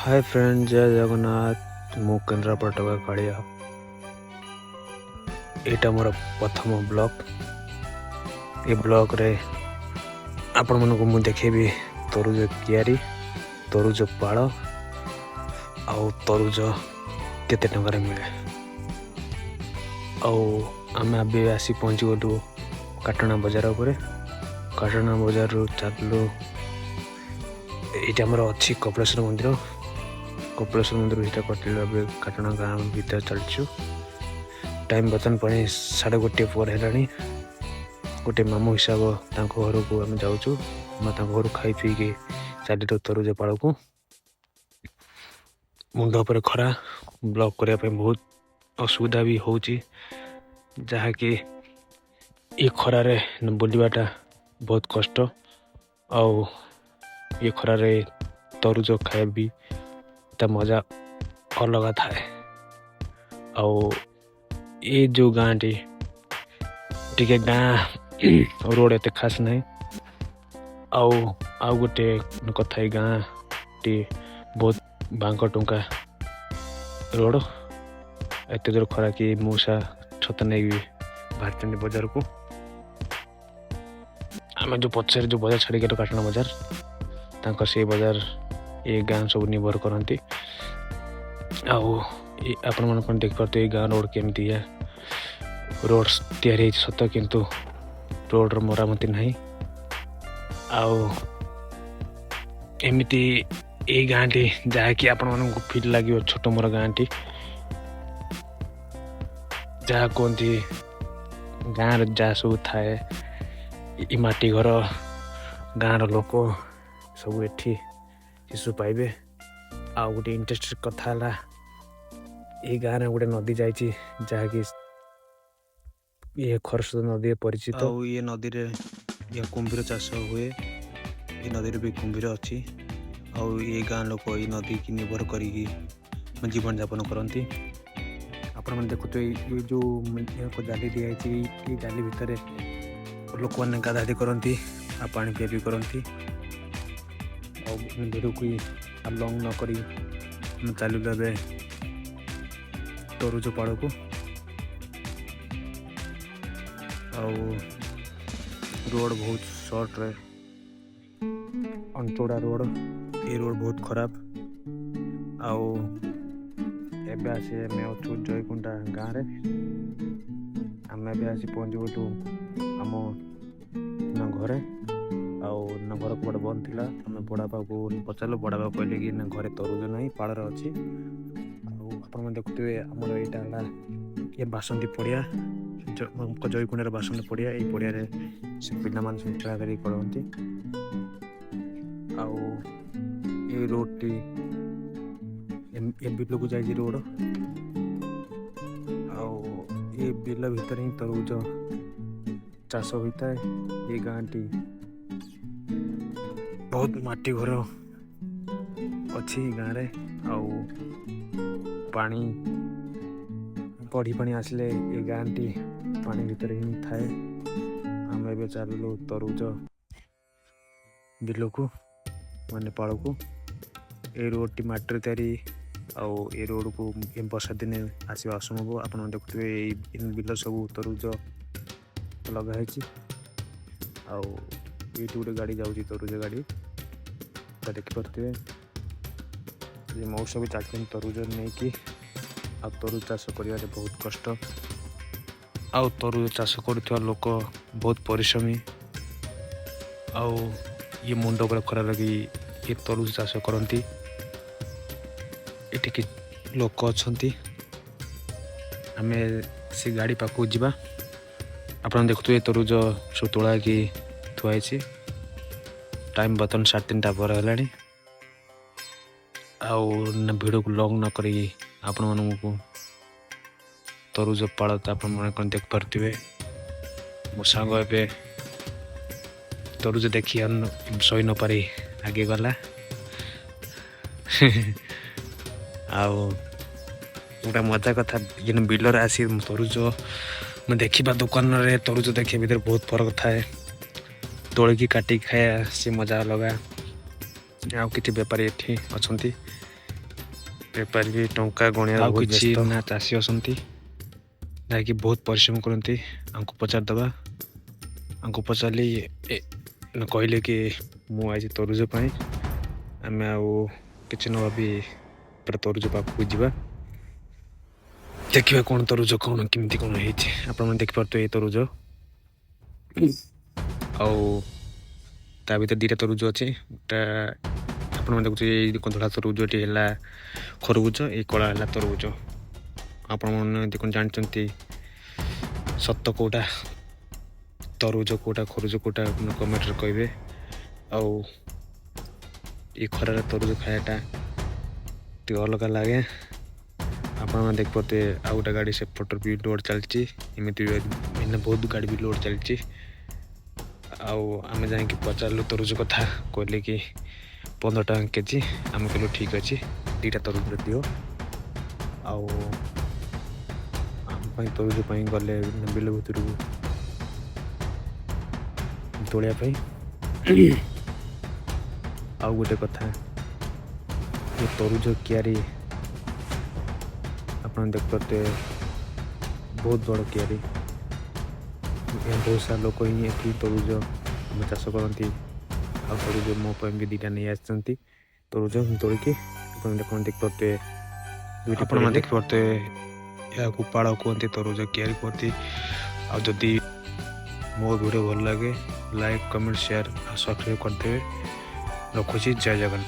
ହାଏ friend, ଜୟ ଜଗନ୍ନାଥ। ମୁଁ କେନ୍ଦ୍ରାପଡ଼ା ଟୋକା କାଳିଆ। ଏଇଟା ମୋର ପ୍ରଥମ ବ୍ଲଗ୍। ଏ ବ୍ଲଗ୍ରେ ଆପଣମାନଙ୍କୁ ମୁଁ ଦେଖେଇବି ତରୁଜ କିଆରି, ତରୁଜ ପାଳ ଆଉ ତରୁଜ କେତେ ଟଙ୍କାରେ ମିଳେ। ଆଉ ଆମେ ଏବେ ଆସି ପହଞ୍ଚିଗଲୁ କାଟଣା ବଜାର ଉପରେ। କାଟଣା ବଜାରରୁ ଚାଲିଲୁ। ଏଇଟା ଆମର ଅଛି କପିଳେଶ୍ୱର ମନ୍ଦିର। କପିଳେଶ୍ୱର ମନ୍ଦିର ଭିତରେ କଟିଲୁ। ଏବେ କାଟଣା ଗାଁ ଭିତରେ ଚାଲିଛୁ। ଟାଇମ୍ ବର୍ତ୍ତମାନ ପାଇଁ 1:30 ପରେ ହେଲାଣି। ଗୋଟେ ମାମୁଁ ହିସାବ, ତାଙ୍କ ଘରକୁ ଆମେ ଯାଉଛୁ। ଆମେ ତାଙ୍କ ଘରୁ ଖାଇ ପିଇକି ଚାଲିଲୁ ତରୁଜ ପାଳକୁ। ମୁଣ୍ଡ ଉପରେ ଖରା, ବ୍ଲଗ୍ କରିବା ପାଇଁ ବହୁତ ଅସୁବିଧା ବି ହେଉଛି, ଯାହାକି ଏ ଖରାରେ ବୁଲିବାଟା ବହୁତ କଷ୍ଟ। ଆଉ ଏ ଖରାରେ ତରୁଜ ଖାଇବା ବି ତା ମଜା ଅଲଗା ଥାଏ। ଆଉ ଏ ଯେଉଁ ଗାଁଟି ଟିକେ ଗାଁ ରୋଡ଼ ଏତେ ଖାସ୍ ନାହିଁ। ଆଉ ଆଉ ଗୋଟେ କଥା, ଏଇ ଗାଁଟି ବହୁତ ବାଙ୍କ ଟୁଙ୍କା ରୋଡ଼। ଏତେ ଜୋର ଖରା କି ମଉସା ଛତା ନେଇକି ବାହାରିଛନ୍ତି ବଜାରକୁ। ଆମେ ଯେଉଁ ପଛରେ ଯେଉଁ ବଜାର ଛାଡ଼ିକି ଗଲୁ, କାଟଣା ବଜାର, ତାଙ୍କ ସେଇ ବଜାର ଏ ଗାଁ ସବୁ ନିର୍ଭର କରନ୍ତି। ଆଉ ଏ ଆପଣମାନେ କ'ଣ ଦେଖିପାରୁଥିବେ, ଏଇ ଗାଁ ରୋଡ଼ କେମିତିଆ। ରୋଡ଼ ତିଆରି ହେଇଛି ସତ, କିନ୍ତୁ ରୋଡ଼ର ମରାମତି ନାହିଁ। ଆଉ ଏମିତି ଏଇ ଗାଁଟି, ଯାହାକି ଆପଣମାନଙ୍କୁ ଫିଲ୍ ଲାଗିବ ଛୋଟ ମୋର ଗାଁଟି। ଯାହା କୁହନ୍ତି, ଗାଁରେ ଯାହା ସବୁ ଥାଏ, ଏ ମାଟି ଘର, ଗାଁର ଲୋକ ସବୁ ଏଠି ସେସବୁ ପାଇବେ। ଆଉ ଗୋଟେ ଇଣ୍ଟରେଷ୍ଟେଡ଼ କଥା ହେଲା, ଏଇ ଗାଁରେ ଗୋଟେ ନଦୀ ଯାଇଛି, ଯାହାକି ଇଏ ଖରସ୍ରୋତା ନଦୀ ପରିଚିତ। ଆଉ ଇଏ ନଦୀରେ ଇଏ କୁମ୍ଭୀର ଚାଷ ହୁଏ। ଏ ନଦୀରେ ବି କୁମ୍ଭୀର ଅଛି। ଆଉ ଏ ଗାଁ ଲୋକ ଏଇ ନଦୀକି ନିର୍ଭର କରିକି ଜୀବନଯାପନ କରନ୍ତି। ଆପଣମାନେ ଦେଖୁଥିବେ, ଏଇ ଯେଉଁ ଏକ ଜାଲି ଦିଆହେଇଛି, ଏଇ ଜାଲି ଭିତରେ ଲୋକମାନେ ଗାଧାଗାଧି କରନ୍ତି ଆଉ ପାଣି ପିଆ ପିଇ କରନ୍ତି। ଆଉ ଭିଡ଼ିଓକୁ ଆଉ ଲଙ୍ଗ ନ କରି ଆମେ ଚାଲିଲୁ ଏବେ ତରୁଜ ପାଳକୁ। ଆଉ ରୋଡ଼ ବହୁତ ସର୍ଟରେ, ଅଣଚଉଡ଼ା ରୋଡ଼। ଏ ରୋଡ଼ ବହୁତ ଖରାପ। ଆଉ ଏବେ ଆସି ଆମେ ଅଛୁ ଜୟକୁଣ୍ଡା ଗାଁରେ। ଆମେ ଏବେ ଆସି ପହଞ୍ଚିଗଲୁ ଆମ ଘରେ। ଆଉ ନା ଘର କବାଟ ବନ୍ଦ ଥିଲା। ଆମେ ବଡ଼ବାପାକୁ ପଚାରିଲୁ। ବଡ଼ବାପା କହିଲେ କି ନା ଘରେ ତରୁଜ ନାହିଁ, ପାଳରେ ଅଛି। ଆଉ ଆପଣମାନେ ଦେଖୁଥିବେ, ଆମର ଏଇଟା ହେଲା ଇଏ ବାସନ୍ତୀ ପଡ଼ିଆ, ଜୟକୁଣ୍ଡାର ବାସନ୍ତୀ ପଡ଼ିଆ। ଏଇ ପଡ଼ିଆରେ ସେ ପିଲାମାନେ ସବୁ ଖେଳା ଖେଳି କରନ୍ତି। ଆଉ ଏଇ ରୋଡ଼ଟି ଏ ବିଲକୁ ଯାଇଛି ରୋଡ଼। ଆଉ ଏ ବିଲ ଭିତରେ ହିଁ ତରଭୁଜ ଚାଷ ହୋଇଥାଏ। ଏ ଗାଁଟି ବହୁତ ମାଟି ଘର ଅଛି ଗାଁରେ। ଆଉ ପାଣି, ବଢ଼ି ପାଣି ଆସିଲେ ଏ ଗାଁଟି ପାଣି ଭିତରେ ହିଁ ଥାଏ। ଆମେ ଏବେ ଚାଲିଲୁ ତରଭୁଜ ବିଲକୁ, ମାନେ ପାଳକୁ। ଏଇ ରୋଡ଼ଟି ମାଟିରେ ତିଆରି। ଆଉ ଏ ରୋଡ଼କୁ ଏ ବର୍ଷା ଦିନେ ଆସିବା ଅସମ୍ଭବ। ଆପଣ ଦେଖୁଥିବେ, ଏଇ ବିଲ ସବୁ ତରଭୁଜ ଲଗା ହେଇଛି। ଆଉ ଏଇଠି ଗୋଟେ ଗାଡ଼ି ଯାଉଛି, ତରଭୁଜ ଗାଡ଼ି ତା ଦେଖିପାରୁଥିବେ। ଏ ମଉସା ବି ଚାଲିଛନ୍ତି ତରଭୁଜ ନେଇକି। ଆଉ ତରଭୁଜ ଚାଷ କରିବାରେ ବହୁତ କଷ୍ଟ। ଆଉ ତରଭୁଜ ଚାଷ କରୁଥିବା ଲୋକ ବହୁତ ପରିଶ୍ରମୀ। ଆଉ ଇଏ ମୁଣ୍ଡ ଉପରେ ଖରା ଲଗେଇ ଇଏ ତରଭୁଜ ଚାଷ କରନ୍ତି। ଏଠି କିଛି ଲୋକ ଅଛନ୍ତି। ଆମେ ସେ ଗାଡ଼ି ପାଖକୁ ଯିବା। ଆପଣ ଦେଖୁଥିବେ, ତରଭୁଜ ସବୁ ତୋଳା ହେଇକି ଥୁଆ ହେଇଛି। ଟାଇମ୍ ବର୍ତ୍ତମାନ 3:30 ପରେ ହେଲାଣି। ଆଉ ଭିଡ଼ିଓକୁ ଲଙ୍ଗ ନ କରିକି ଆପଣମାନଙ୍କୁ ତରୁଜ ପାଳ ତ ଆପଣମାନେ କ'ଣ ଦେଖିପାରୁଥିବେ। ମୋ ସାଙ୍ଗ ଏବେ ତରୁଜ ଦେଖି ସହି ନପାରି ଆଗେ ଗଲା। ଆଉ ଗୋଟେ ମଜା କଥା, ଯେନ୍ ବିଲରେ ଆସି ତରୁଜ ମୁଁ ଦେଖିବା, ଦୋକାନରେ ତରୁଜ ଦେଖିବା ଭିତରେ ବହୁତ ଫରକ ଥାଏ। ତୋଳିକି କାଟିକି ଖାଇବା ସେ ମଜା ଅଲଗା। ଆଉ କିଛି ବେପାରୀ ଏଠି ଅଛନ୍ତି। ବେପାରୀ ବି ଟଙ୍କା ଗଣିବା ଆଉ ବହୁତ କିଛି ବ୍ୟସ୍ତ। ନା ଚାଷୀ ଅଛନ୍ତି, ଯାହାକି ବହୁତ ପରିଶ୍ରମ କରନ୍ତି। ଆଙ୍କୁ ପଚାରିଦେବା। ଆଙ୍କୁ ପଚାରିଲି, କହିଲେ କି ମୁଁ ଆଇଛି ତରୁଜ ପାଇଁ। ଆମେ ଆଉ କିଛି ନ ଭାବି ପୁରା ତରୁଜ ପାଖକୁ ଯିବା, ଦେଖିବା କ'ଣ ତରୁଜ କ'ଣ କେମିତି କ'ଣ ହେଇଛି। ଆପଣମାନେ ଦେଖିପାରୁଥିବେ ଏଇ ତରୁଜ, ଆଉ ତା ଭିତରେ ଦୁଇଟା ତରୁଜ ଅଛି। ଗୋଟେ ଆପଣମାନେ ଦେଖୁଥିବେ, ଏଇ ଧଳା ତରଭୁଜଟି ହେଲା ଖରଭୁଜ, ଏଇ କଳା ହେଲା ତରଭୁଜ। ଆପଣମାନେ ଯଦି କ'ଣ ଜାଣିଛନ୍ତି ସତ କେଉଁଟା ତରଭୁଜ, କେଉଁଟା ଖରଭୁଜ କେଉଁଟା, ଆପଣ କମେଣ୍ଟରେ କହିବେ। ଆଉ ଏ ଖରାରେ ତରଭୁଜ ଖାଇବାଟା ଟିକେ ଅଲଗା ଲାଗେ। ଆପଣମାନେ ଦେଖିପାରୁଥିବେ, ଆଉ ଗୋଟେ ଗାଡ଼ି ସେପଟରେ ବି ଲୋଡ଼ ଚାଲିଛି। ଏମିତି ବି ଏଇନା ବହୁତ ଗାଡ଼ି ବି ଲୋଡ଼ ଚାଲିଛି। ଆଉ ଆମେ ଯାଇକି ପଚାରିଲୁ ତରଭୁଜ କଥା, କହିଲେ କି 15 ଟଙ୍କା କେଜି। ଆମେ କହିଲୁ ଠିକ୍ ଅଛି, ଦୁଇଟା ତରଭୁଜ ଦିଅ। ଆଉ ଆମ ପାଇଁ ତରଭୁଜ ପାଇଁ ଗଲେ ବିଲ ଭିତରକୁ ତୋଳିବା ପାଇଁ। ଆଉ ଗୋଟେ କଥା, ଏ ତରଭୁଜ କିଆରି ଆପଣ ଦେଖିପାରୁଥିବେ, ବହୁତ ବଡ଼ କିଆରି। ବହୁତ ସାରା ଲୋକ ହିଁ ଏଠି ତରଭୁଜ ଚାଷ କରନ୍ତି। ଆଉ ତରଭୁଜ ମୋ ପାଇଁ ବି ଦୁଇଟା ନେଇ ଆସିଛନ୍ତି ତରଭୁଜ ତୋଳିକି। ଆପଣ ଦେଖନ୍ତୁ, ଦେଖିପାରୁଥିବେ ଦୁଇଟି। ଆପଣମାନେ ଦେଖିପାରୁଥିବେ, ଏହାକୁ ପାଳ କୁହନ୍ତି, ତରଭୁଜ କିଆରି କୁହନ୍ତି। ଆଉ ଯଦି ମୋ ଭିଡ଼ିଓ ଭଲ ଲାଗେ, ଲାଇକ୍, କମେଣ୍ଟ, ସେୟାର ଆଉ ସବସ୍କ୍ରାଇବ୍ କରିଦେବେ। ରଖୁଛି, ଜୟ ଜଗନ୍ନାଥ।